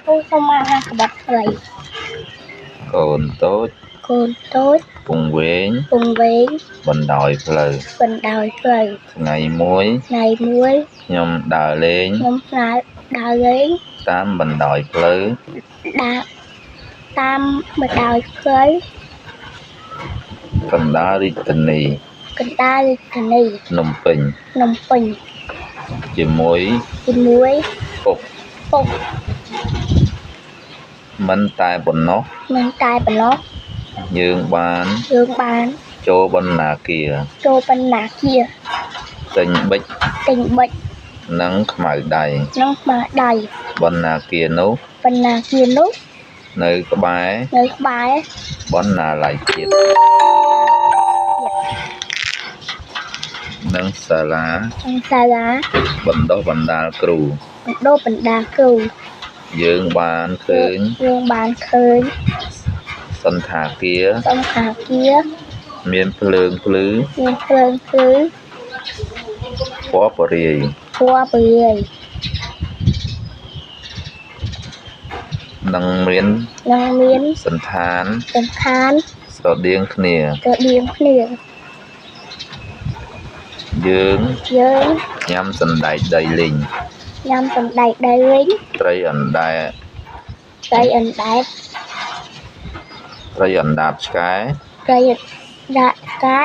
ពូសូមអាហារក្បត់ខ្លី កូនតូច កូនតូច ពងវែង ពងវែង បណ្ដោយផ្លូវ បណ្ដោយផ្លូវ ថ្ងៃមួយ ថ្ងៃមួយ ខ្ញុំដើរលេង ខ្ញុំដើរលេង តាមបណ្ដោយផ្លូវ ដើរតាមបណ្ដោយផ្លូវ កណ្ដាលរាជធានី កណ្ដាលរាជធានី ភ្នំពេញ ភ្នំពេញ ជាមួយ ជាមួយ ពុក ពុក មិនតែប៉ុណ្ណោះ មិនតែប៉ុណ្ណោះ យើងបាន យើងបាន ចូលបណ្ណាគារ ចូលបណ្ណាគារ ទិញប៊ិច ទិញប៊ិច និងខ្មៅដៃ និងខ្មៅដៃ បណ្ណាគារនោះ បណ្ណាគារនោះ នៅក្បែរ នៅក្បែរ បណ្ណាល័យជាតិ និងសាលា និងសាលា បណ្ដុះបណ្ដាលគ្រូ បណ្ដុះបណ្ដាលគ្រូ យើងបានឃើញ យើងបានឃើញ សណ្ឋាគារ សណ្ឋាគារ មានភ្លើងភ្លឺ មានភ្លើងភ្លឺ ពណ៌ពរាយ ពណ៌ពរាយ និងមាន និងមាន សណ្ឋាន សណ្ឋាន ស្រដៀងគ្នា ស្រដៀងគ្នា យើង យើង ញ៉ាំសណ្ដែកដីលីង ញ៉ាំសណ្ដែកដីលីង ត្រីអណ្ដែត ត្រីអណ្ដែត ត្រីអណ្ដាតឆ្កែ ត្រីអណ្ដាតឆ្កែ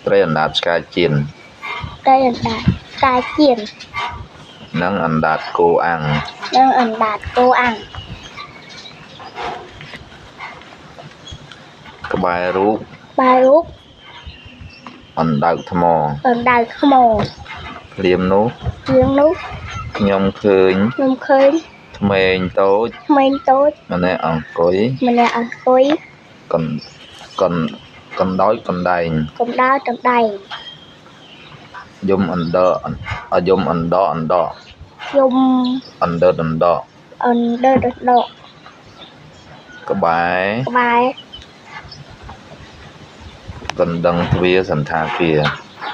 ត្រីអណ្ដាតឆ្កែចៀន ត្រីអណ្ដាតឆ្កែចៀន និងអណ្ដាតគោអាំង និងអណ្ដាតគោអាំង ក្បែររូប ក្បែររូប អណ្ដើកថ្ម អណ្ដើកថ្ម ភ្លាមនោះ ភ្លាមនោះ ខ្ញុំឃើញ ខ្ញុំឃើញ ក្មេងតូច ក្មេងតូច ម្នាក់អង្គុយ ម្នាក់អង្គុយ កណ្កណ្កណ្ដោយកណ្ដែង កណ្ដោយកណ្ដែង យំអណ្ដយំអណ្ដអណ្ដ យំ អណ្ដឺតអណ្ដ អណ្ដឺតអណ្ដ ក្បែរ ក្បែរ កណ្ដឹងទ្វារសណ្ឋាគារ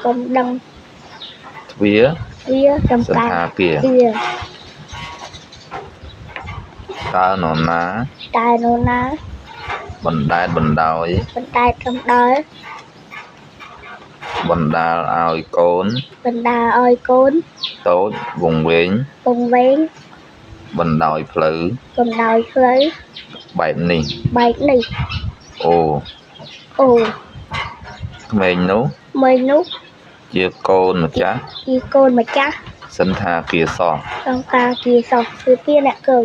កណ្ដឹង ទ្វារ ទ្វារ សណ្ឋាគារ តើនរណា តើនរណា បណ្ដែតបណ្ដោយ បណ្ដែតបណ្ដោយ បណ្ដាលឲ្យកូន បណ្ដាលឲ្យកូន តូចវង្វេង វង្វេង បណ្ដោយផ្លូវ បណ្ដោយផ្លូវ បែបនេះ បែបនេះ អូ អូ ក្មេងនោះ ក្មេងនោះ ជាកូនម្ចាស់ ជាកូនម្ចាស់ សណ្ឋាគារសោះ សណ្ឋាគារសោះគឺពីអ្នកគ្រូ